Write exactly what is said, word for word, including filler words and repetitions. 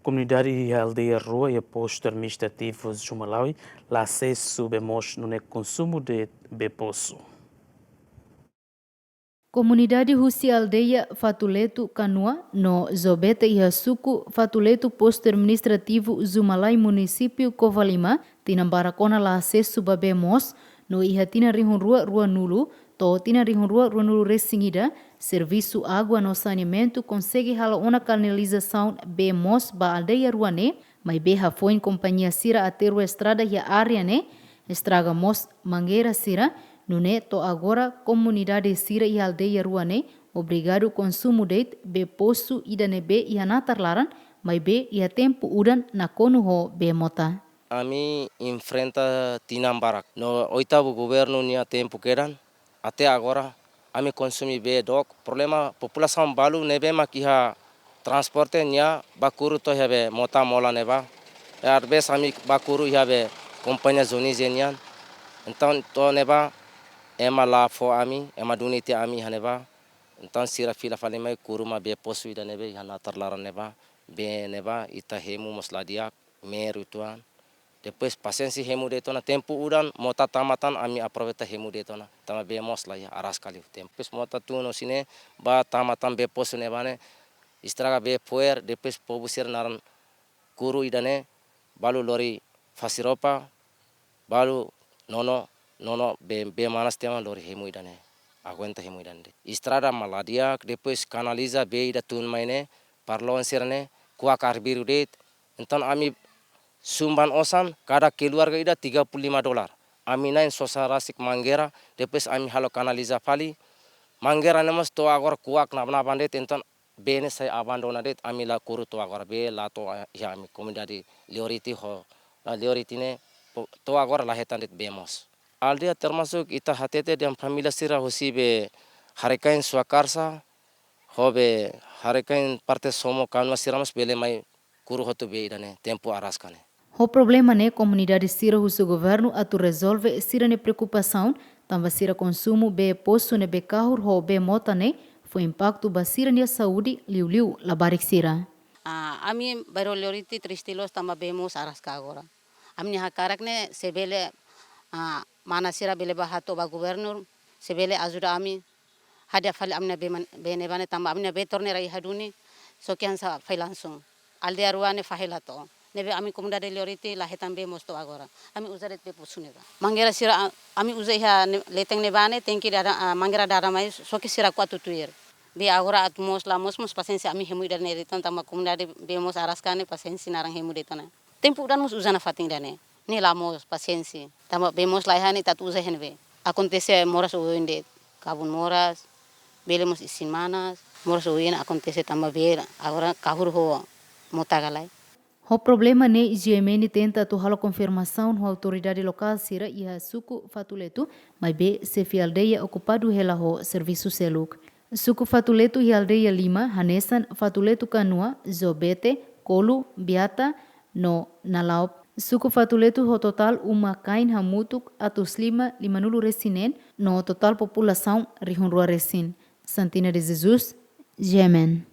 Komunidade iha aldeia rua iha postu administrativu Zumalaui la asesu bee moos nune'e konsumu de'it bee posu. Komunidade husi aldeia Fatuletu Kanua no Zobete iha suku Fatuletu, postu administrativu Zumalaui, munisípiu Covalima, tinan barak ona la asesu ba bee moos, no iha tinan rihun rua ruanulu to'o tinan rihun rua ruanulu resin ida, servisu água no saneamentu konsege halo ona kanalizasaun bee moos ba aldeia rua ne'e, maibé hafoin kompañia sira aterru estrada iha área ne'e, estraga mós mangeira sira, nune'e to'o agora komunidade sira iha aldeia rua ne'e obrigadu konsumu de'it bee posu ida ne'ebé iha natar laran, maibé iha tempu udan nakonu ho bee mota. Ami enfrenta tinan barak. No oitavu governu nia tempu kedan, até agora, ami konsumi bee dook. Problema populasaun balu ne'ebé mak iha transporte nia bá kuru to'o iha bee mota mola ne'ebá. E às vezes ami bá kuru iha bee kompañia Zonise nian. Entaun to'o ne'ebá, ema la fó ami, ema duni tiha ami iha ne'ebá. Entaun sira fila fali mai kuru mai bee posu ida ne'ebé iha natar laran ne'ebá. Bee ne'ebá ita hemu mós la di'ak, meru tuan. Depois pasiénsia hemu de'it ona, tempu udan mota tama tan ami aproveita hemu de'it ona. Tanba bee moos la iha, araska liu. Tempu depois mota tun husi ne'e bá tama tan bee posu ne'ebá ne'e, estraga bee fo'er, depois povu sira naran kuru ida ne'e, balu lori fase roupa, balu nono, nono bee, bee manas tiha mak lori hemu ida ne'e. Aguenta hemu ida ne'e. Estrada mak la di'ak, depois kanaliza bee ida tun mai ne'e, parloan sira ne'e, kuak arbiru de'it. Entaun ami sumban osan, kada keluarga ida tiga puluh lima dolar. Ami na'in sosa rasik mangeira, depois ami halo kanaliza fali. Mangeira ne'e mós to'o agora kuak nabanaban de'it, entaun bee ne'e sai abandona de'it, ami la kuru to'o agora, bee la to'o iha ami komunidade Leoriti ho, la Leoriti ne'e, po-, to'o agora la hetan de'it bee moos. Aldeia termasuk ita hatete dehan família sira husi bee Harekain Suakarsa, ho bee Harekain parte Somo Kanua sira mós bele mai kuru hotu bee ida ne'e, tempu araska ne'e. Ho problema ne'e komunidade sira husu governu atu rezolve sira-nia preokupasaun, tanba sira konsumu bee posu ne'ebé kahur ho bee mota ne'e fó impaktu ba sira-nia saúde, liuliu labarik sira. Ah, ami bairru Leoriti triste loos tanba bee moos araska agora. Ami-nia hakarak ne'e se bele, ah, mana sira bele bá hato'o ba governu, se bele ajuda ami, hadi'a fali ami-nia bee man-, bee ne'ebá ne'e tanba ami-nia bee tor ne'e rai iha duni, só ke hanesan fai langsung. Aldeia rua ne'e fahe la to'o. Ne'ebé ami komunidade Leoriti la hetan bee moos to'o agora. Ami uza de'it bee posu ne'ebá. Mangeira sira, a-, ami uza iha ne-, leten ne'ebá ne'e, tenke dada, ah, mangeira dada mai, só ke sira kuak tutuir. Bee agora atu moos la moos, mós pasiénsia ami hemu ida ne'e de'it ona tanba komunidade bee moos araska ne'e pasiénsia naran hemu de'it ona. Tempu udan mós uza nafatin ida ne'e. Ne'e la moos pasiénsia. Tanba bee moos la iha ne'e ita atu uza iha ne'ebé. Akontese moras oioin de'it. Kabun moras. Bele mós isin manas. Moras oioin akontese tanba bee agora kahur ho mota ka lae. Ho problema ne'e, G M N tenta atu halo konfirmasaun ho autoridade lokál sira iha suku Fatuletu, maibé xefe aldeia okupadu hela ho servisu seluk. Suku Fatuletu iha aldeia lima, hanesan Fatuletu Kanua, Zobete, Kolu, Biata, no Nalaop. Suku Fatuletu ho totál uma-kain hamutuk atus lima limanulu resin neen, no totál populasaun rihun rua resin. Santina de Jesus, G M N.